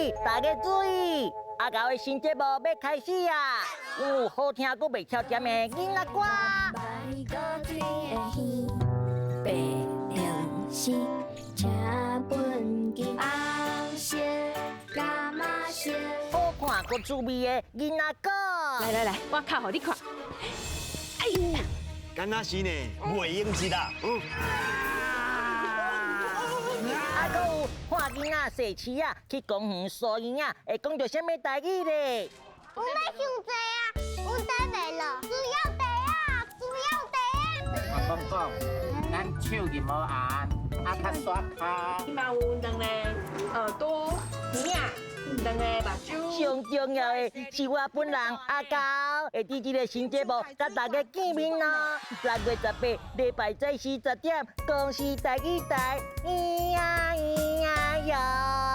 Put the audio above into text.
意，大家注意，阿猴的新節目欲開始啊！有好聽閣袂翹恬的囡仔歌，白魚白龍絲，車本機紅色伽馬色。好看閣趣味的囡仔歌。來來來，我較予你看。哎呀，敢若是呢，袂用一啦。啊，閣有看囡仔細鼠仔去公園踅嬰仔，會講著啥物台語咧？阮欲傷濟啊，阮綴袂落，需要茶啊，需要茶啊！我講講，咱手入無紅，啊較煞跤。伊嘛有兩个耳朵、耳仔，兩個目睭。上重要的是我本人阿猴，會佇這个新節目佮大家見面囉。6月18禮拜早時10點，公視台語台，咿呀咿呀喲。